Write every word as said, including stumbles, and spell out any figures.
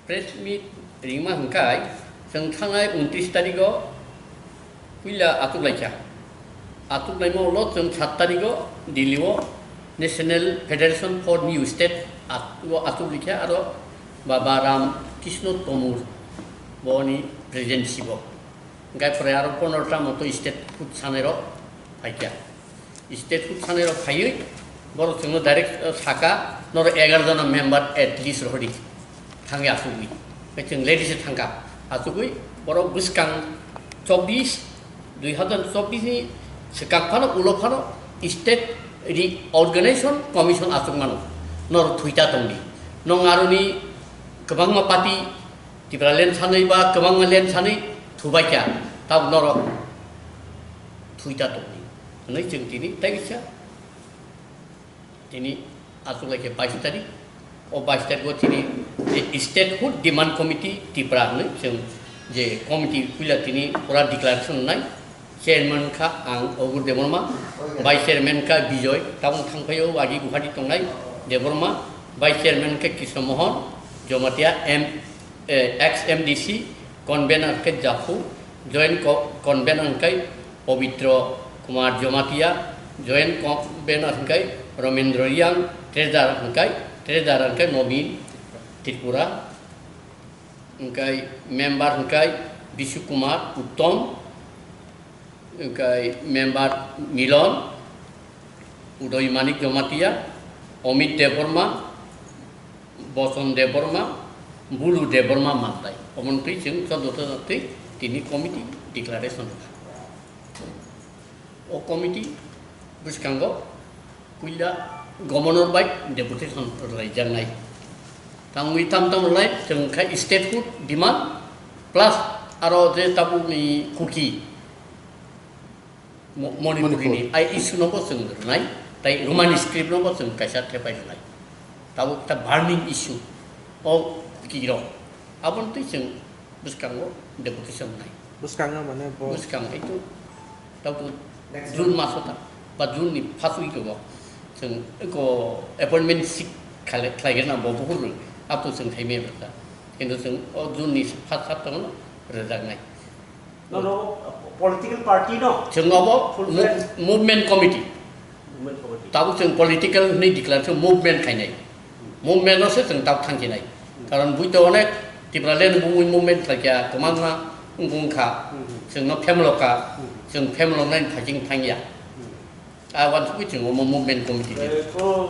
Press meet rima hwnkhe chwng thangnai untris tarigo puila achuk laikha. Achuk laima ulo chwng sat tarigo Delhi o National Federation for New State at-, o achuk likha aro Baba Ram Krishna Tomur boni presidency bo. Hwnkhe pore aro pondro ta moto state hood sanai rok phaikha. State hood sanai rok phaiwi borok chwngno direct, uh, saka, "Norok egar jona member at least rohori thangwi achugwi." Hwnkhe chwng ladies thangkha. Achugwi borok bwskang chobbish, dui hazar chobbish ni swkang phano ulo phano state reorganization commission achuk mano. Norok thwita tongdi. Nong aroni kwbangma party Tipraland sanwi ba kwbangma land sanwi thubaikha, tabuk norok thwita tongdi hwnwi chwng tini tei kisa tini achuk laikhe bais tarik. O bais tarik o tini je Statehood Demand Committee Tipra hwnwi chwng je committee puila tini pura declaration wngnai. Chairman kha ang Ogur Debbarma, Vice Chairman kha Bijoy, tabuk thangphaio agi Guwahati tongnai Debbarma, Vice Chairman khe Krishna Mohan Jamatia, M, eh, ex M D C, convener khe Japhu, joint co-, convener khe Pabitra Kumar Jamatia, joint convener khe Ramendra Reang, treasurer khe, treasurer khe Nobin Tripura, hwnkhe member hwnkhe Bishu Kumar Uttom, hwnkhe member Milon, Udoy Manik Jamatia, Amit Debbarma, Boson Debbarma, Bulu Debbarma Maltai. Omono twi chwng choddo ta twi tini committee declaration rwkha. O committee bwskango puila governor bai deputation rwlaijaknai. Tangwi tam tam rwlai chwng khai statehood demand plus aro je tabukni Kuki Mo-, Manipuri ni Manipur. Ai issue no bo chwng rwnai, tai Roman script no bo chwng kaisa thepai rwnai. Tabuk ta burning issue o Kuki rok. Aboni twi chwng bwskango deputation nai. Bwskango mane bo Bwskang hai to, tau to Next June month. Maso ta, ba June ni first week o, chwng ko appointment seek khlai-, khlaigrana bo bukur rw, up to chwng thaimaya bwkha. Kintu chwng o June ni first hapta o rwjaknai. No, no, political party no? Chwng obo Full mo-, fledged. Movement committee. Movement committee. Tabuk chwng political hwnwi declare khe movement khainai. Movement no se chwng tabuk thangkhinai. Karon buito onek Tipraland bumui movement khlaikha, kwbangma wngkha, Hmm. chwngno phemlokha, Hmm. chwng phemloknai phaising thangya. Hmm. A wansugwi chwng omo movement committee di. Eh, ko-